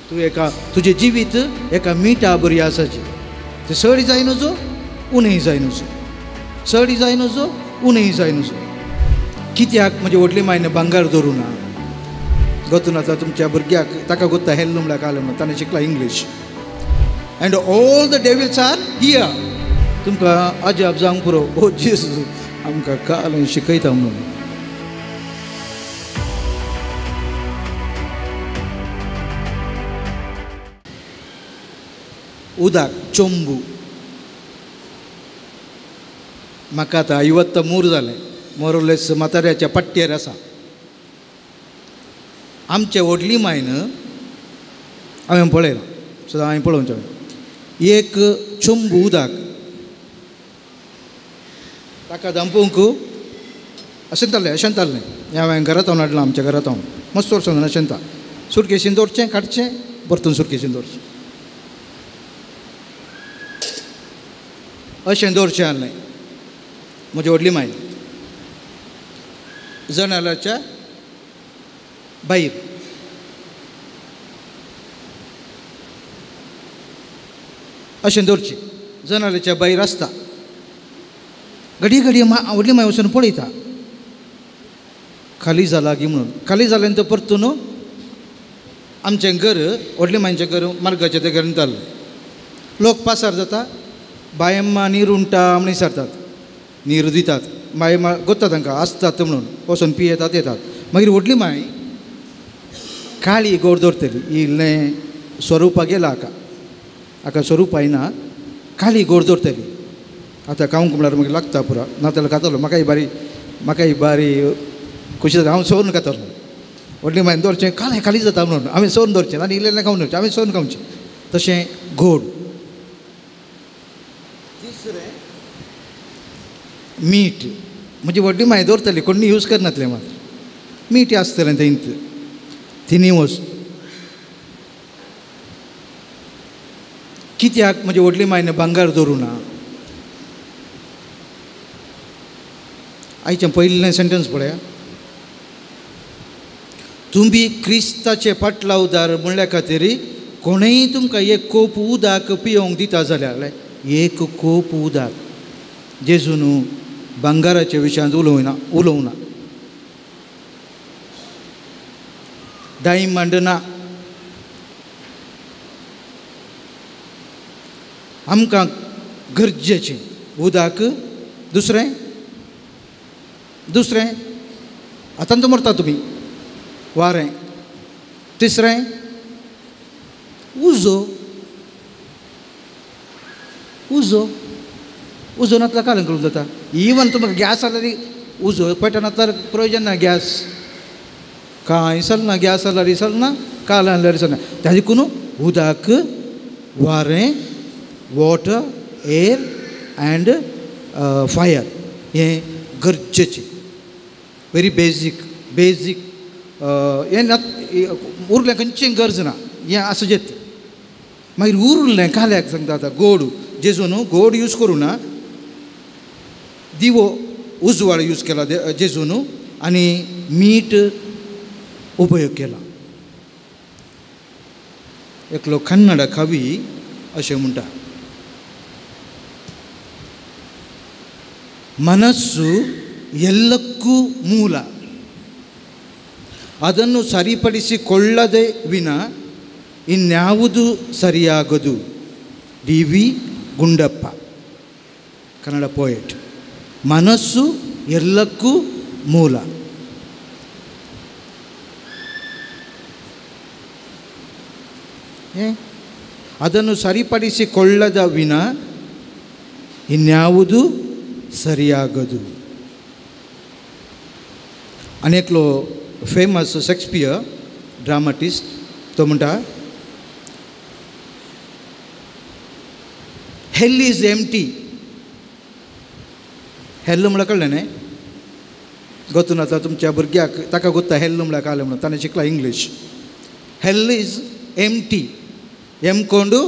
तूं एका तुजें जिवीत एका मिठा बरी आसाचें, तें चड जाय नजो उणें जाय नजो, चड जाय नजो उणें जाय नजो। कित्याक म्हजे व्हडली मायन भांगर दवरूं ना? गोतून आतां तुमच्या भुरग्याक ताका गोत्ता हेल्ल म्हणल्यार काल म्हणून ताणें शिकला English. And all the devils are here. तुमकां अजाप जावंक पुरो, ओ जेजू आमकां काल शिकयता म्हणून। उदक चोंबू म्हाका आतां 53 मूर जालें, मोरलेस म्हाताऱ्याच्या पट्ट्यार आसा। आमचे व्हडली मायन हांवें पळयलां, सदां हांवें पळोवचें, एक चोंबू उदक ताका धांपूंक अशें जालें, अशें जालें। हें हांवें घरांत हांव हाडलां, आमच्या घरांत हांव मस्त वर्सां अशें जाता, सुटकेशीन दवरचें, काडचें, परतून सुटकेशीन दवरचें, अशें दवरचें आहलें म्हजी व्हडली माय जनालाच्या भायर। अशें दवरचें जनालाच्या भायर आसता, घडये घडये व्हडली माय वचून पळयता खाली जाला गी म्हणून। खाली जालें तर परतून आमचें घर व्हडली मायचें घर मार्गाचें तें घरांत जालें, लोक पासार जाता, बायम्मा नीर उंटा म्हण विचारतात, नीर दितात, बायम्मा गोत्ता तांकां आसतात म्हणून वचून पियेतात येतात। मागीर व्हडली माय काळी गोड दवरतली, इल्लें स्वरुपा गेला हाका, हाका स्वरूप आयना, काळी गोड दवरतली। आतां खावंक म्हळ्यार मागीर लागता पुरो, नाजाल्यार खातलो म्हाकाय बारी, म्हाकाय बारी खुशी जाता, हांव सोरून खातलो। व्हडली मायन दवरचें कालें खाली जाता म्हणून हांवें सोरून दवरचें आनी इल्लें खावन दवरचें, हांवें सोरून खावचें। तशें गोड। तिसरें मीठ, म्हजी व्हडली माय दवरतली, कोणी यूज करनातलें, मात्र मीठ आसतलें तेंत तिनूय वस्तू। कित्याक म्हजी व्हडली मायन भांगर दवरूं ना? आयचें पयलें सेंटन्स पळया, तुमी क्रिस्ताचे पाटलावदार म्हणल्या खातीर कोणूय तुमकां एक कोप उदक पियोंक दिता जाल्यार एक कोप उदक, जेजून भांगराच्या विशयांत उलोवना, उलोवना, डायमंड ना। आमकां गरजेचें उदक। दुसरें, दुसरें आतां तो मरता तुमी, वारें। तिसरें उजो, उजो, उजो नातल्यार कालें करूंक जाता। इवन तुमकां गॅस जाल्यार उजो पेटो नातल्यार प्रयोजन ना, गॅस कांय चलना, गॅस जाल्यार चलना, काल जाल्यार चलना। त्या देखून उदक, वारें, वॉटर, एयर अँड फायर हें गरजेचें, व्हेरी बेजीक, बेजीक हें ना उरलें खंयचें गरज ना, हें आसूं येत। मागीर उरलें काल्याक सांगता आतां गोड, जेजून गोड यूज करूं ना, दिवो उजवाड यूज केला जेजून आनी मीठ उपयोग केला। एकलो कन्नड कवी अशें म्हणटा, ಮನಸ್ಸು ಎಲ್ಲಕ್ಕೂ ಮೂಲ, ಅದನ್ನು ಸರಿಪಡಿಸಿಕೊಳ್ಳದೆ ವಿನ ಇನ್ಯಾವುದು ಸರಿಯಾಗದು. D V Gundappa, Kannada poet. ಮನಸ್ಸು ಎಲ್ಲಕ್ಕೂ ಮೂಲ. ಅದನ್ನು ಸರಿಪಡಿಸಿಕೊಳ್ಳದ ವಿನ ಇನ್ಯಾವುದು ಸರಿಯಾಗದು. अनेकलो फेमस शेक्सपियर ड्रामाटिस्ट तो म्हणटा, हेल is empty. Hell म्हळ्यार कळ्ळें न्हय? गोतून आतां तुमच्या भुरग्याक ताका गोत्ता हेल म्हळ्यार कालें म्हणून, ताणें शिकला इंग्लीश. हेल is empty, M कोंडू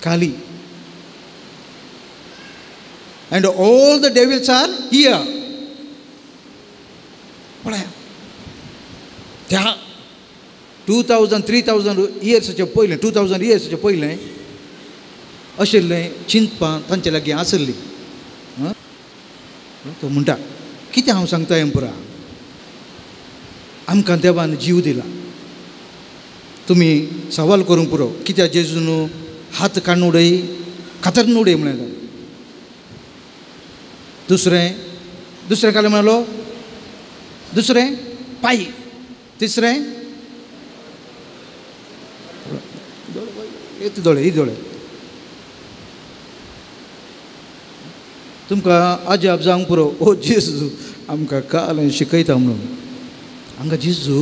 खाली. And all the devils are here. पळया त्या 2000 3000 इयर्साचे पयलें, 2000 इयर्साचे पयलें आशिल्लें चिंतपां तांचे लागीं आसली. तो म्हणटा कितें हांव सांगता हें पुरा, आमकां देवान जीव दिला, तुमी सवाल करूंक पुरो कित्याक जेजून हात काडून उडय, कातरून उडय म्हणलें. दुसरें दुसरें कालें म्हणलो, दुसरें पांय, तिसरें दोळे, ही दोळे. तुमकां अजाप जावंक पुरो, ओ जेजू आमकां काल शिकयता म्हणून. हांगा जेजू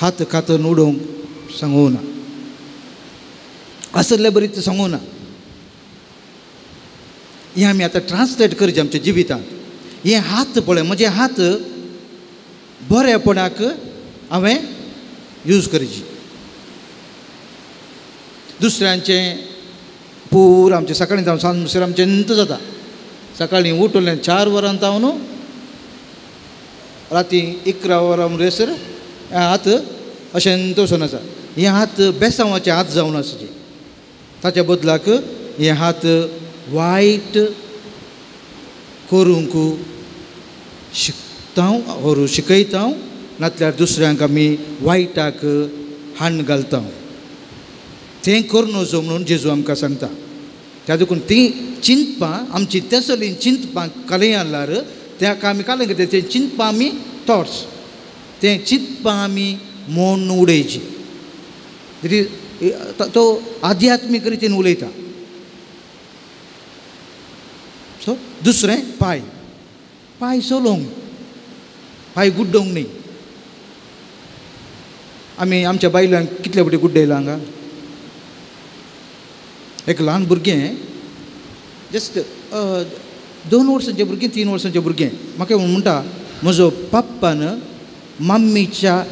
हात कातरून उडोवंक सांगूं ना, आसले बरी सांगूं ना. हें आमी आतां ट्रान्सलेट करचें आमच्या जिवितांत. हे हात पळय, म्हजे हात बरेपणाक हांवें यूज करची, दुसऱ्यांचें पूर आमचें सकाळीं जावन सांज म्हणसर आमचें अंत जाता. सकाळीं उठलें 4 वरां जावन राती 11 वरां म्हणसर हात अशें अंत वचून आसा. हे हात बेसांवाचे हात जावन आसचे, ताच्या बदलाक हे हात वायट करूंक शिकता ओर शिकयता, नातल्यार दुसऱ्यांक आमी वायटाक हाण घालता. तें करूं नजो म्हणून जेजू आमकां सांगता. त्या देखून तीं चिंतपां आमची तेसली चिंतपां कालय आसल्यार त्या आमी कालय कितें तें चिंतपां आमी थॉट्स, तें चिंतपां आमी मोडून उडयची. तो आध्यात्मीक रितीन उलयता. सो दुसरें पांय, पांय चलोवंक, पांय गुड्डोवंक न्ही. आमी आमच्या बायलांक कितले फावटी गुड्डयला हांगा. एक ल्हान भुरगें जस्ट 2 वर्सांचें भुरगें, 3 वर्सांचें भुरगें म्हाका म्हणटा, म्हजो पप्पान मम्मीच्या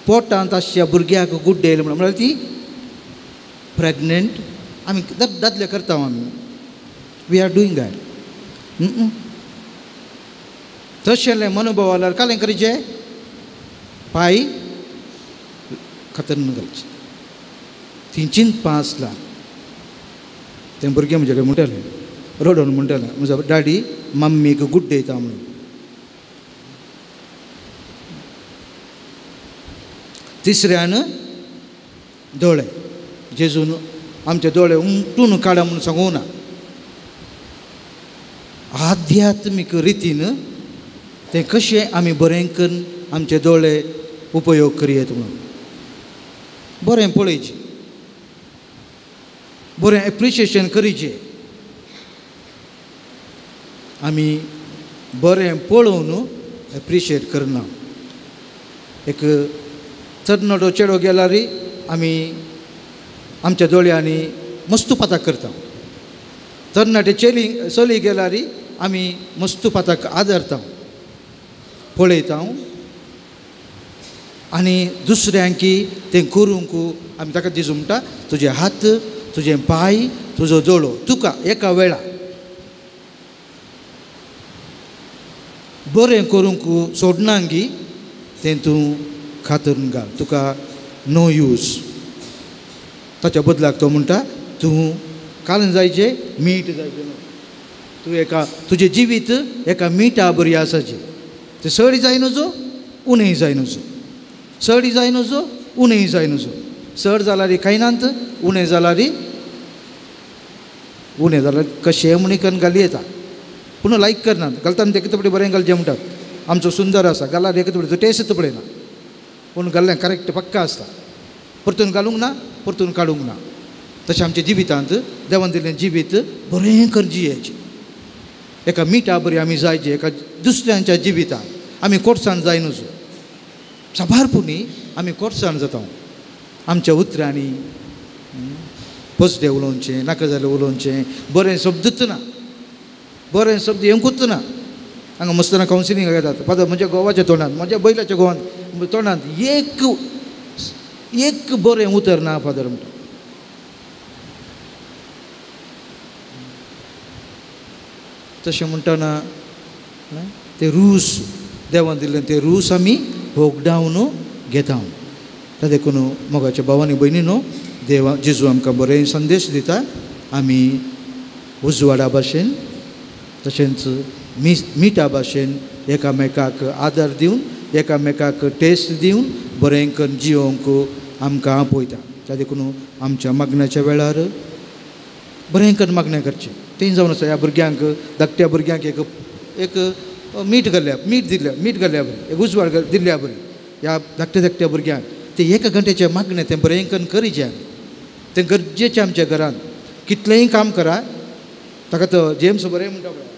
पोटांत आसच्या भुरग्याक गुड्डयलें म्हणून. म्हळ्यार ती प्रेग्नंट आमी दादले करता, आमी we are doing that. तशें मनोभाव आल्यार कालें करचें, पांय खातरून घालचें. ती चिंतपां आसला. तें भुरगें म्हजे कडेन म्हणटालें, रडोन म्हणटालें, म्हजो डॅडी मम्मीक गुड्डयता म्हणून. तिसऱ्यान दोळे, जेजून आमचे दोळे उमटून काडा म्हणून सांगूं ना. आध्यात्मीक रितीन तें कशें आमी बरें करून आमचे दोळे उपयोग करयेत म्हणून बरें पळयचें, बरें एप्रिशिएशन करचें. आमी बरें पळोवन एप्रिशिएट करना. एक तरणाटो चेडो गेल्यार आमी आमच्या दोळ्यांनी मस्तू पाताक करता. तरणाटे चेली चली गेल्यार आमी मस्तू पाताक आदरता, पळयता आनी दुसऱ्यांकी तें करूंक आमी ताका दिसूं म्हणटा, तुजे हात, तुजें पांय, तुजो दोळो तुका एका वेळा बरें करूंक सोडनांगी तें तूं खातरून घाल, तुका नो यूज. ताच्या बदलाक तो म्हणटा, तूं कालन जायचें मीठ जायचें न्हू, तूं एका तुजें जिवीत एका मिठा बरी आसाचें, तें चड जाय नजो उणें जाय नजो, चड जाय नजो उणें जाय नजो. चड जाल्यार खायनात, उणें जाल्यार उणें जाल्यार कशें म्हणी करून घाली येता, पूण लायक करनात. घालता आनी तेका बरें घालचें म्हणटात, आमचो सुंदर आसा घाल्यार एक तो टेस्ट पळयना, पूण घाल्लें करेक्ट पक्का आसता, परतून घालूंक ना, परतून काडूंक ना. तशें आमच्या जिवितांत देवान दिल्लें जिवीत बरें करून जियेचें, एका मिठा बरी आमी जायचे एका दुसऱ्यांच्या जिवितांत. आमी कोटसाण जाय नजो, साबार पुणी आमी कोटसाण जाता. आमच्या उतरांनी पसदे उलोवचें, नाका जाल्यार उलोवचें, बरें शब्दूच ना, बरें शब्द येवंकूच ना. हांगा मस्तना कावन्सिलिंगाक येतात, फादर म्हज्या घोवाच्या तोंडांत, म्हज्या बैलाच्या घोवान तोंडांत एक एक बरें उतर ना फादर म्हणटा. तशें म्हणटना तें रूस देवान दिल्लें तें रूस आमी होगडावन घेता. ताका देखून मोगाच्या भावांनी भयणी न्हू देवा जेजू आमकां बरें संदेश दिता. आमी उजवाडा भाशेन तशेंच मिठा भाशेन एकामेकाक आदार दिवन एकामेकाक टेस्ट दिवन बरें करून जियोंक आमकां आपयता. ताका देखून आमच्या मागण्याच्या वेळार बरें करून मागणें करचें. तें जावन आसा ह्या भुरग्यांक धाकट्या भुरग्यांक एक एक मीठ घाल्ल्या मीठ दिल्ल्या मीठ घाल्ल्या बरी एक उजवाड दिल्ल्या बरी ह्या धाकट्या धाकट्या भुरग्यांक तें एका घंट्याचें मागणें तें बरें करून करीचें आमी. तें गरजेचें आमच्या घरांत कितलेंय काम करा. ताका तो जेम्स बरें म्हणटा पळय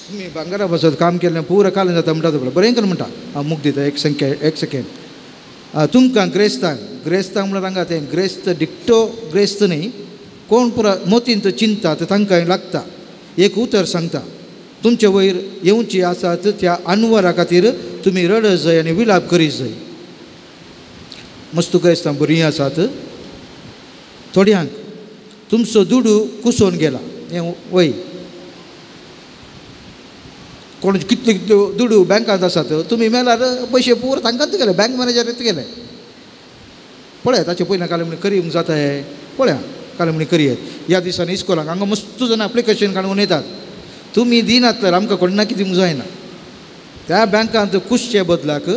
तुमी भांगरा बसत काम केल्लें पुरो कालें जाता म्हणटा तो पळय बरें करून म्हणटा. हांव मुख दिता एक संख्या एक सेकेंड. तुमकां ग्रेस्तांक ग्रेस्तांक म्हणल्यार हांगा तें ग्रेस्त डिक्टो ग्रेस्त न्ही कोण पुरा मोतींत चिंता तें तांकां लागता. एक उतर सांगता तुमचे वयर येवची आसात त्या अनवरा खातीर तुमी रडत जाय आनी विलाप करीत जाय. मस्त ग्रेस्तां बरीं आसात थोड्यांक तुमचो दुडू कुसोवन गेला हें वय कोण कितले कितले दुडू बँकांत आसात तुमी मेल्यार पयशे पुरो तांकांच गेले बँक मॅनेजर गेले. पळया ताचे पयलीं काल म्हण करी जाता हें पळया काल म्हण करी येत ह्या दिसांनी इस्कोलाक हांगा मस्त जाणां एप्लिकेशन काडून येतात. तुमी दिनातल्यार आमकां कोण ना कितें जायना. त्या बँकांत कुसचे बदलाक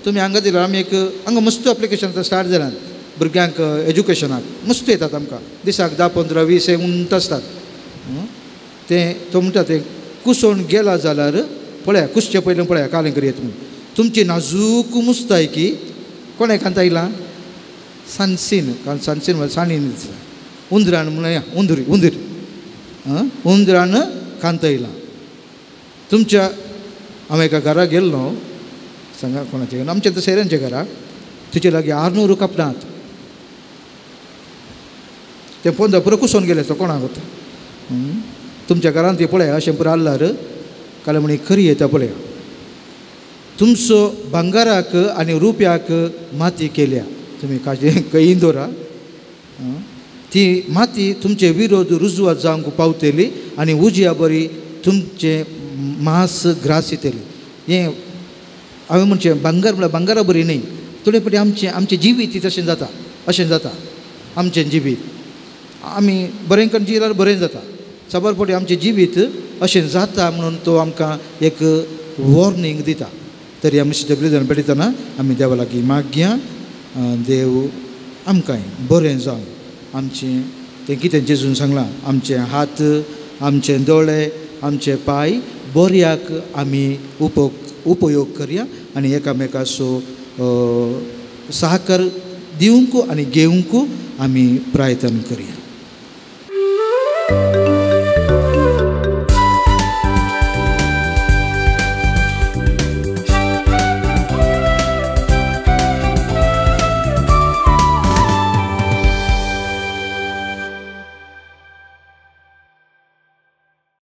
तुमी हांगा दिल्यार आमी एक हांगा मस्त एप्लिकेशन आतां स्टार्ट जाल्यात भुरग्यांक एज्युकेशनाक मस्त येतात आमकां दिसाक 10, 15, 20 हे उंत आसतात. तें तो म्हणटा तें कुसोवन गेला जाल्यार पळया कुसचे पयलीं पळया कालें करयत म्हूण तुमची नाजूक मुस्तायकी कोणें कांता आयला सानसीन सानसीन म्हळ्यार साणीन उंदरान म्हणया उंदरी उंदीर उंदरान कांत येयला. तुमच्या हांव एका घरा गेल्लो सांगा कोणाच्या आमच्या सोयऱ्यांच्या घरा तिचे लागीं 600 कापडांत तें पोंदा पुरो कुसोवन गेलें तो कोणाक वता तुमच्या घरांत ती पळया अशें पुरो आल्लार काल म्हणी खरी येता पळया तुमचो भांगराक आनी रुप्याक माती केल्या तुमी काजी खंय दवरा ती माती तुमचे विरोध रुजवात जावंक पावतली आनी उजया बरी तुमचें मांस ग्रास येतली. हें हांवें म्हणचें भांगर म्हळ्यार भांगरा बरी न्ही थोडे फावटी आमचें आमचें जिवीत तशें जाता अशें जाता आमचें जिवीत आमी बरें करून जियेल्यार बरें जाता. साबार फावटी आमचें जिवीत अशें जाता म्हणून तो आमकां एक वॉर्निंग दिता. तरी आमी सगळीं भेटयतना आमी देवा लागीं मागया देव आमकां बरें जावं आमचें तें कितें जेजून सांगलां आमचे हात आमचे दोळे आमचे पांय बऱ्याक आमी उपयोग करया आनी एकामेकाचो सहकार दिवंक आनी घेवंक आमी प्रयत्न करया.